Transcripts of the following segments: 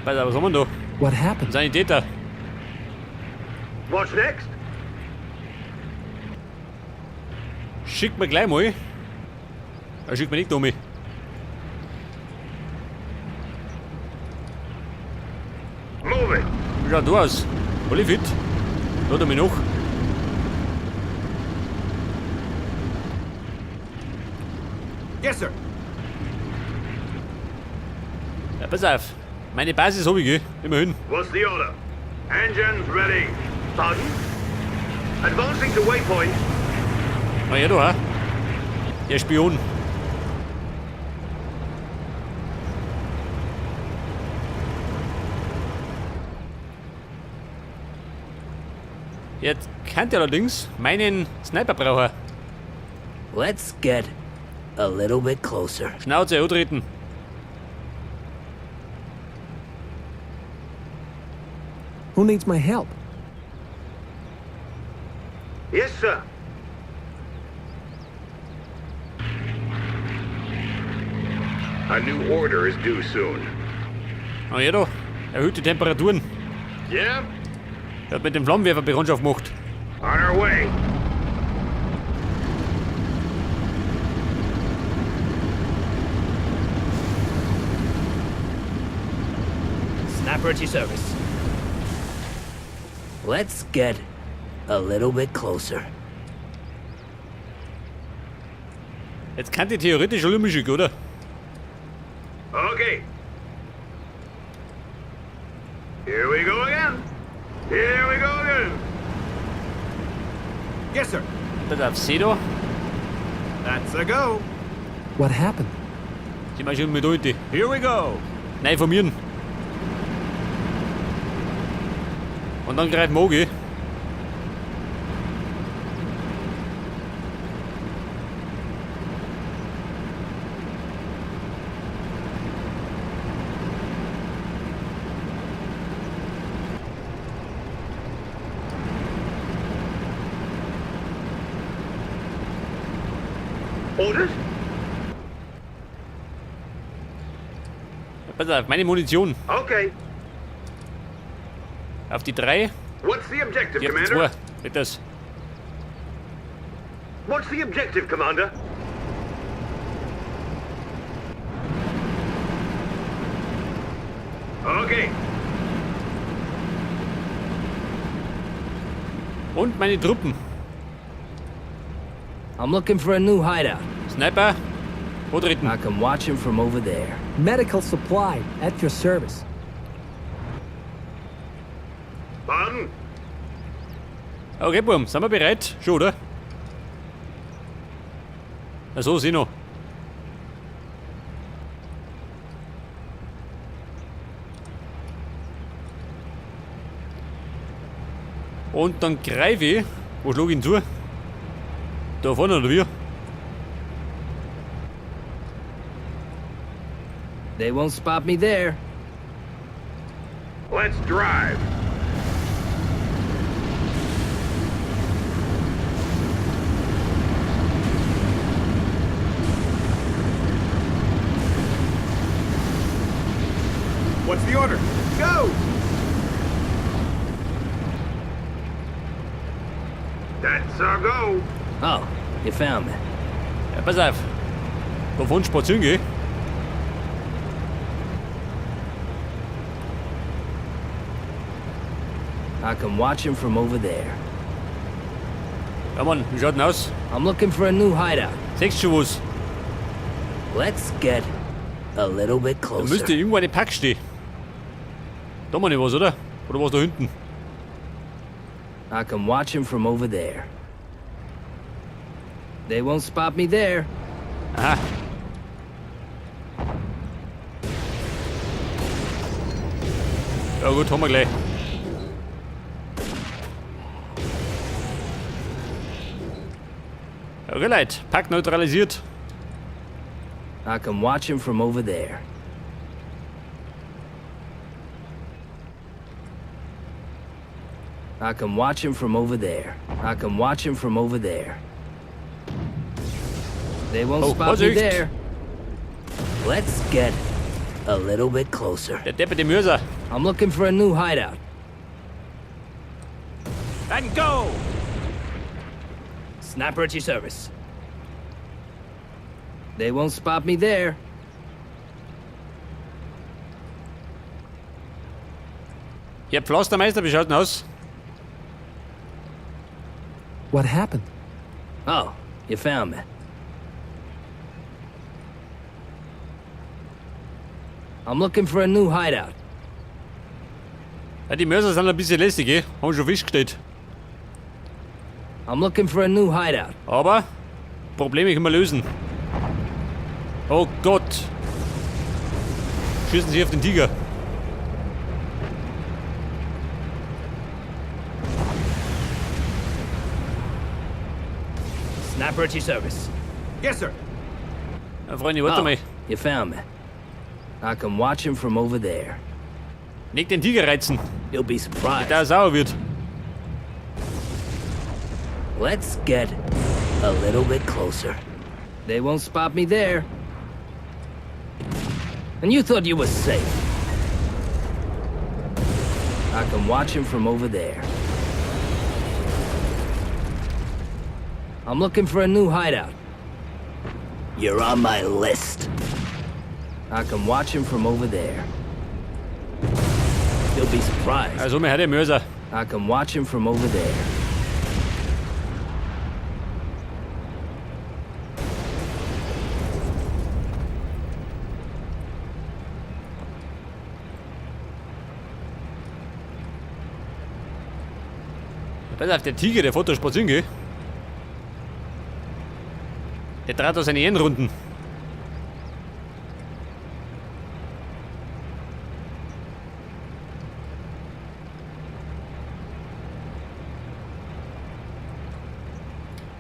Pass auf, was haben wir denn da? What happened? Sanitäter. What's next? Schick mir gleich mal. Schick mir nicht um. Move it. Wie schaut du aus? Alle fit? Lad mich noch. Yes, sir. Ja, pass auf. Meine Basis hab ich, gell? Immerhin. What's the order? Engines ready. Pardon? Advancing to waypoint. Na ja, da auch. Der Spion. Jetzt kann der allerdings meinen Sniper brauchen. Let's get a little bit closer. Schnauze antreten. Who needs my help? Yes, sir. A new order is due soon. Na ja, da. Erhöhte Temperaturen. Yeah? Er hat mit dem Flammenwerfer Bekanntschaft gemacht. On our way. Sniper at your service. Let's get a little bit closer. Jetzt kann die theoretisch schon umschicken, oder? Okay. Here we go again. Here we go again. Yes, sir. Pass auf, seh da. That's a go. What happened? Sie marschieren mit heute. Here we go. Nein, formieren. Und dann greifen wir an, gell? Orders? Pass auf, meine Munition. Okay. Auf die 3, What's the objective, die auf die Commander? 2. Geht das? What's the objective, Commander? Okay. Und meine Truppen. I'm looking for a new hideout. Sniper, antreten. I can watch him from over there. Medical supply at your service. Pardon? Okay, Burm, sind wir bereit? Schon, oder? Na so, sieh noch. Und dann greife ich. Wo schlug ich ihn zu? Da vorne, oder wie? They won't spot me there. Let's drive. What's the order? Go! That's our go. Oh, you found me. Ja, pass auf. Da vorne spazieren gehen. I can watch him from over there. Ja, Mann, wie schaut denn aus? I'm looking for a new hideout. Siehst du schon was? Let's get a little bit Da closer. müsste irgendwo eine Pack stehen. Da mal nicht was, oder? Oder was da hinten? I can watch him from over there. They won't spot me there. Aha. Ja gut, haben wir gleich. Okay, Leute, Pack neutralisiert. I can watch him from over there. I can watch him from over there. I can watch him from over there. They won't Oh, spot me Vorsicht. there. Let's get a little bit closer. Der depperte Mörser. I'm looking for a new hideout. And go! Sniper at your service. They won't spot me there. Herr Pflastermeister, wie schaut denn aus? What happened? Oh, you found me. I'm looking for a new hideout. Ja, die Mörser sind ein bisschen lästig, eh? Haben schon festgestellt. I'm looking for a new hideout. Aber Probleme können wir lösen. Oh Gott. Schießen Sie auf den Tiger. Sniper at your service. Yes, sir. Ja, Freunde, warte Oh, mal. you found me. I can watch him from over there. Nicht den Tiger reizen, You'll be surprised. der sauer wird. Let's get a little bit closer. They won't spot me there. And you thought you were safe. I can watch him from over there. I'm looking for a new hideout. You're on my list. I can watch him from over there. You'll be surprised. Also, mir hat der Mörser. I can watch him from over there. Pass auf, der Tiger, der fährt da spazieren, gell? Der dreht da seine Ehrenrunden.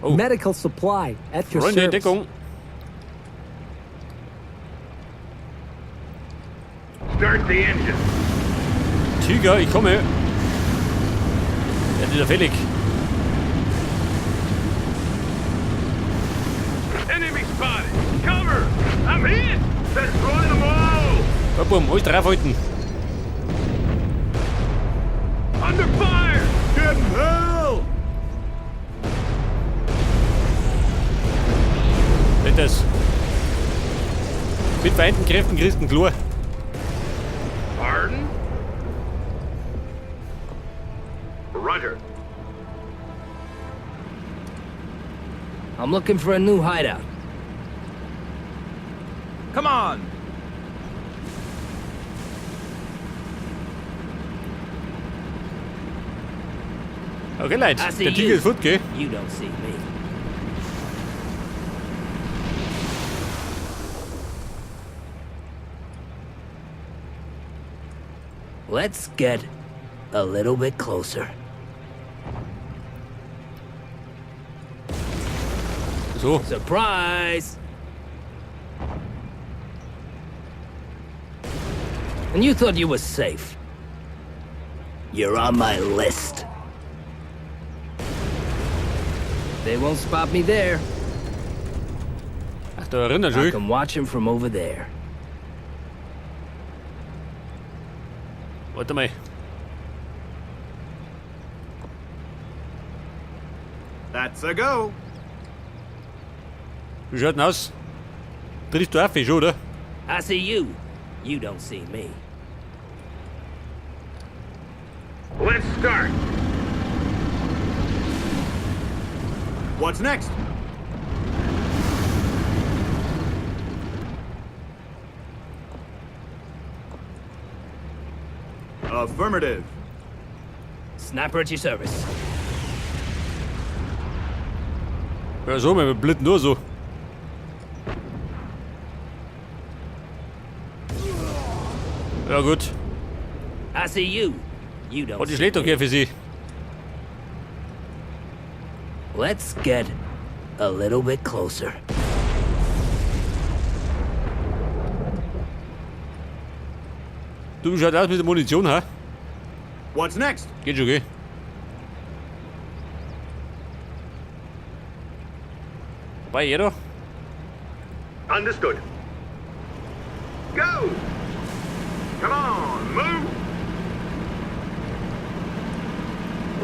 Oh. Medical supply at your Freunde, service. Deckung. Start the engine. Tiger, ich komme. Der ist wieder fällig. Enemy spotted. Cover. I'm hit. Destroy them all. Ja, Bumm, alles draufhalten. Under fire. Give 'em hell! Nicht das. Mit vereinten Kräften kriegst du den Chlor. Pardon? Roger. I'm looking for a new hideout. Come on! Okay, Leute, I see der Tiger you. ist fort, gell? You don't see me. Let's get a little bit closer. So, Surprise! And you thought you were safe. You're on my list. They won't spot me there. ach, da erinnert I schon. can watch him from over there. Warte mal. That's a go. Wie schaut denn aus? Triffst du auch Fisch, oder? I see you. You don't see me. Let's start. What's next? Affirmative. Sniper at your service. Ja, so, wir blitten nur so. Ja, gut. I see you. You don't Und die see schlägt doch me. hier für sie. Let's get a little bit closer. Du, wie schaut aus mit der Munition, ha? What's next? Geht schon, gell? Wobei, jeder. Understood. Go!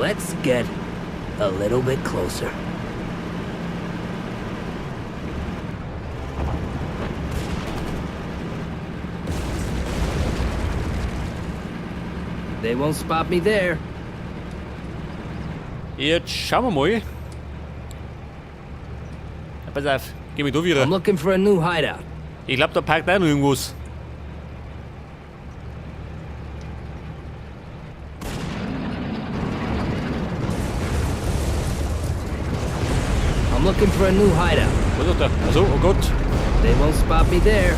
Let's get a little bit closer. They won't spot me there. Jetzt schauen wir mal. Ja, pass auf, geh mal da wieder. I'm looking for a new hideout. Ich glaube, da parkt auch noch irgendwas. I'm looking for a new hideout. Was ist da? Achso, oh Gott. They won't spot me there.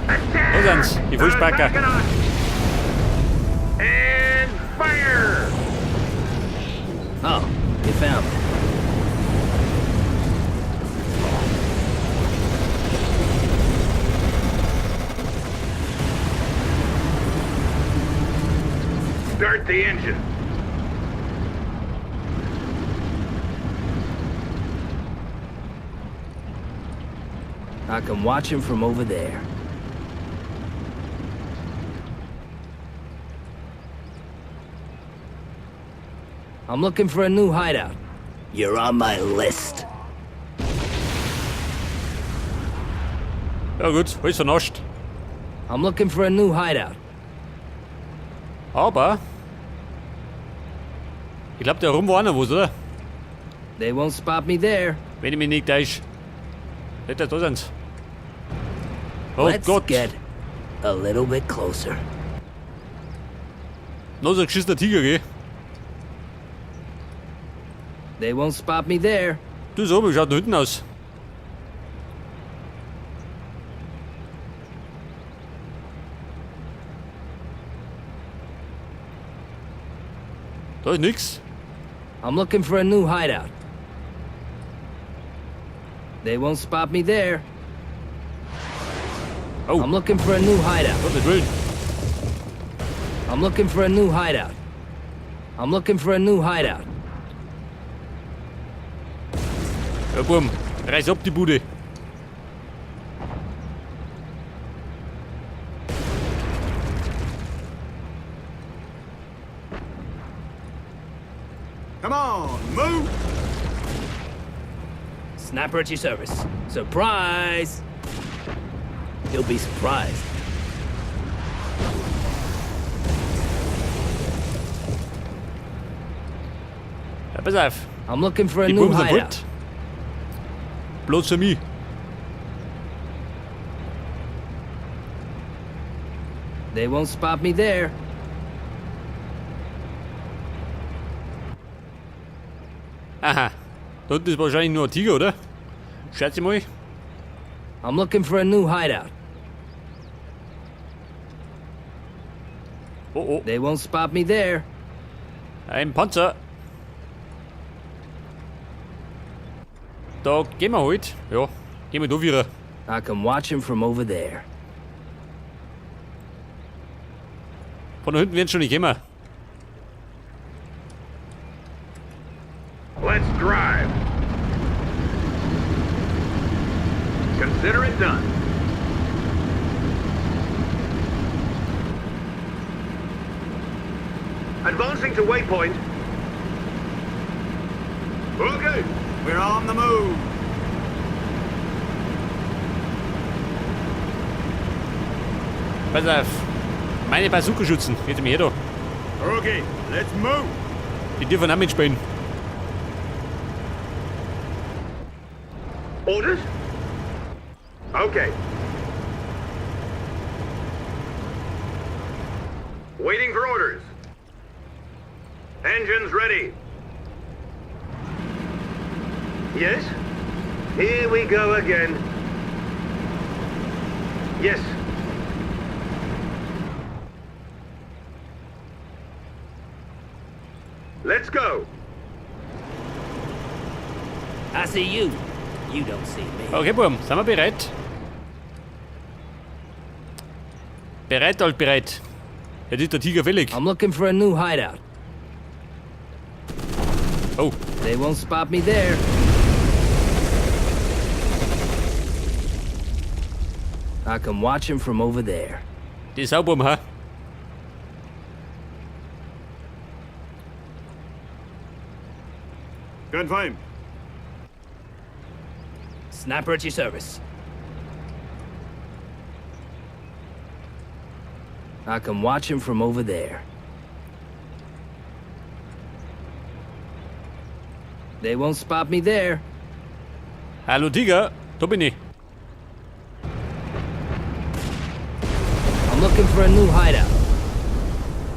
Da sind's, die Vollspacker. Attacking us. And fire! Oh, you found me. Start the engine. I can watch him from over there. I'm looking for a new hideout. You're on my list. Ja gut, alles vernascht. I'm looking for a new hideout. Aber ich glaube, da rum war auch noch was, oder? They won't spot me there. Wenn ich mich nicht täusche. Nicht, dass da sind. Oh Let's Gott, get a little bit closer. noch so ein geschissener Tiger, gell? They won't spot me there. Du so, wie schaut denn hinten aus? Da ist nix. I'm looking for a new hideout. They won't spot me there. Oh. I'm looking for a new hideout. Gottes Willen. I'm looking for a new hideout. I'm looking for a new hideout. Ja, Burm, reiß ab die Bude. Come on, move! Sniper at your service. Surprise! You'll be surprised. Ja, pass auf. I'm looking for a Die new Buben sind hideout. fort. Bloß für mich. They won't spot me there. Aha. Da unten ist wahrscheinlich nur ein Tiger, oder? Schätze mal. I'm looking for a new hideout. Oh, oh. They won't spot me there. Ein Panzer. Da gehen wir halt. Ja, gehen wir da wieder. I can watch him from over there. Von da hinten werden schon nicht kommen. Let's drive. Consider it done. Advancing to waypoint. Okay. We're on the move. Pass auf. Meine Bazooka-Schützen. Geht mir her da. Okay, let's move. Die dürfen auch mitspielen. Orders? Okay. Waiting for orders. Engines ready. Yes? Here we go again. Yes. Let's go. I see you. You don't see me. Okay, Burm, sind wir bereit? Bereit, alt bereit. Jetzt ist der Tiger fällig. I'm looking for a new hideout. Oh, They won't spot me there. I can watch him from over there. die Sauburm, ha? Confirm. Sniper at your service. I can watch him from over there. They won't spot me there. Hallo Tiger, da bin ich. I'm looking for a new hideout.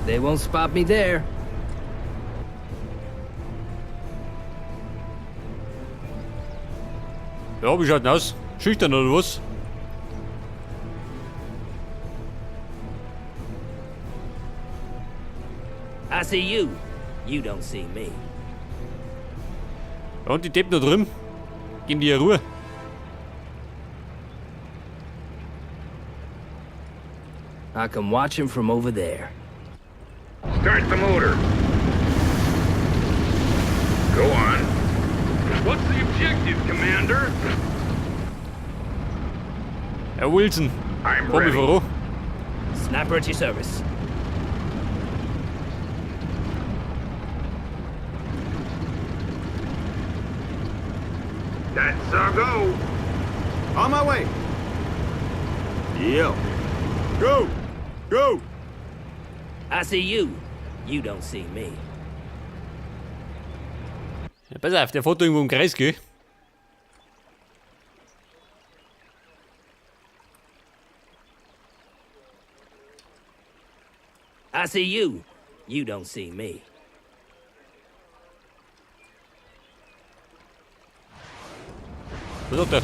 They won't spot me there. Ja, wie schaut denn aus? Schüchtern oder was? I see you. You don't see me. Ja, und die Deppen da drüben? Geben die ja Ruhe. I can watch him from over there. Start the motor. Go on. What's the objective, Commander? Herr Wilson, I'm komm mich ready. voran. Sniper at your service. That's our go. On my way. Yeah. Go. Go. I see you. You don't see me. Ja, pass auf, der fährt da irgendwo im Kreis, gell? I see you. You don't see me. Was sagt er?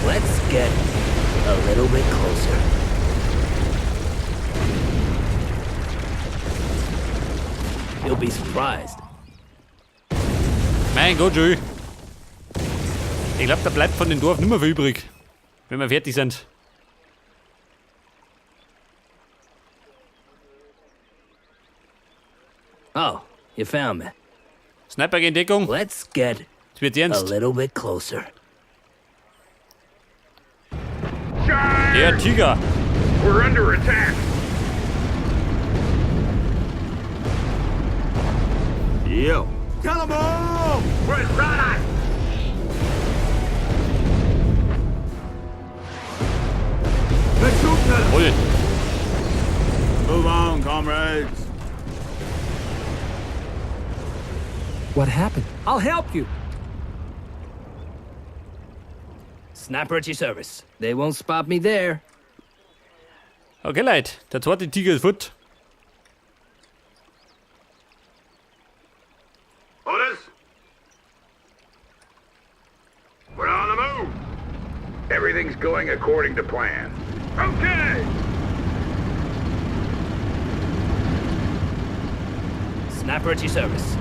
Let's get a little bit closer. You'll be surprised. Mein Gott, Joey. Ich glaub, da bleibt von dem Dorf nimmer viel übrig, wenn wir fertig sind. Oh, you found me. Sniper gegen Deckung. Let's get Es wird a ernst. little bit closer. Charge! Der Tiger. We're under attack. Yeah. Kill 'em all! We're right. They're shooting at us. Voll. Move on, comrades. What happened? I'll help you. Sniper at your service. They won't spot me there. Okay, Leute, der zweite Tiger ist fort. Orders. We're on the move. Everything's going according to plan. Okay. Sniper at your service.